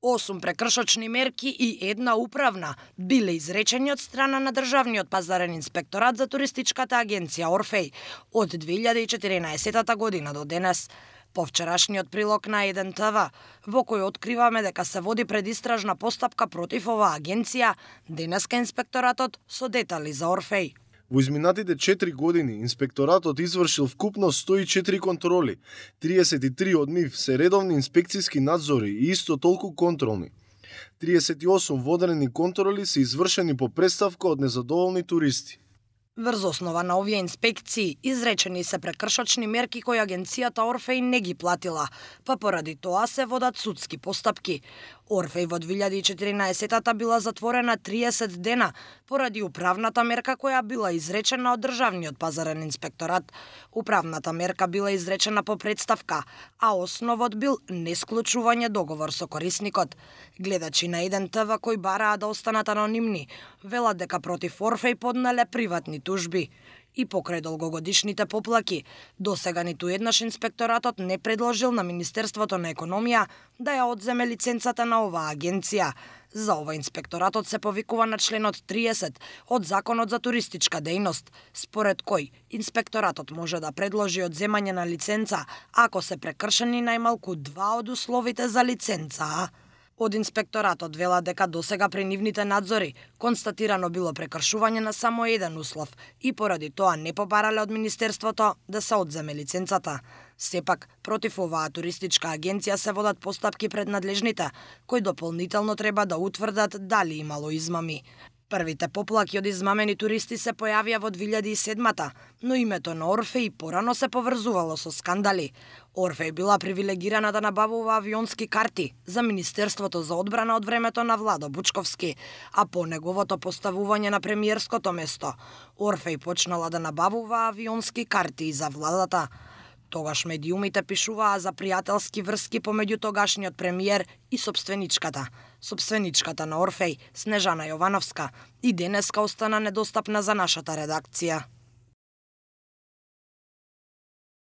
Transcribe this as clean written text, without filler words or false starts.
8 прекршочни мерки и една управна биле изречени од страна на Државниот пазарен инспекторат за туристичката агенција Орфеј од 2014 година до денес. По вчерашниот прилог на 1 ТВ, во кој откриваме дека се води предистражна постапка против оваа агенција, денеска инспекторатот со детали за Орфеј. Во изминатите 4 години инспекторатот извршил вкупно 104 контроли, 33 од нив се редовни инспекцијски надзори и исто толку контролни. 38 водени контроли се извршени по представка од незадоволни туристи. Врз основа на овие инспекции, изречени се прекршочни мерки кои агенцијата Орфеј не ги платила, па поради тоа се водат судски постапки. Орфеј во 2014-та била затворена 30 дена поради управната мерка која била изречена од Државниот пазарен инспекторат. Управната мерка била изречена по представка, а основот бил несклучување договор со корисникот. Гледачи на 1 ТВ кои бараа да останат анонимни, велат дека против Орфеј поднале приватни тужби. И покрај долгогодишните поплаки, досега ниту еднаш инспекторатот не предложил на Министерството на економија да ја одземе лиценцата на оваа агенција. За ова инспекторатот се повикува на членот 30 од Законот за туристичка дејност, според кој инспекторатот може да предложи одземање на лиценца ако се прекршени најмалку 2 од условите за лиценца. Од инспекторатот велат дека досега при нивните надзори констатирано било прекршување на само еден услов и поради тоа не побарале од Министерството да се одземе лиценцата. Сепак, против оваа туристичка агенција се водат постапки пред надлежните, кои дополнително треба да утврдат дали имало измами. Првите поплаки од измамени туристи се појавија во 2007-та, но името на Орфеј порано се поврзувало со скандали. Орфеј била привилегирана да набавува авионски карти за Министерството за одбрана од времето на Владо Бучковски, а по неговото поставување на премиерското место, Орфеј почнала да набавува авионски карти и за владата. Тогаш медиумите пишуваа за пријателски врски помеѓу тогашниот премиер и собственичката на Орфеј, Снежана Јовановска, и денеска остана недостапна за нашата редакција.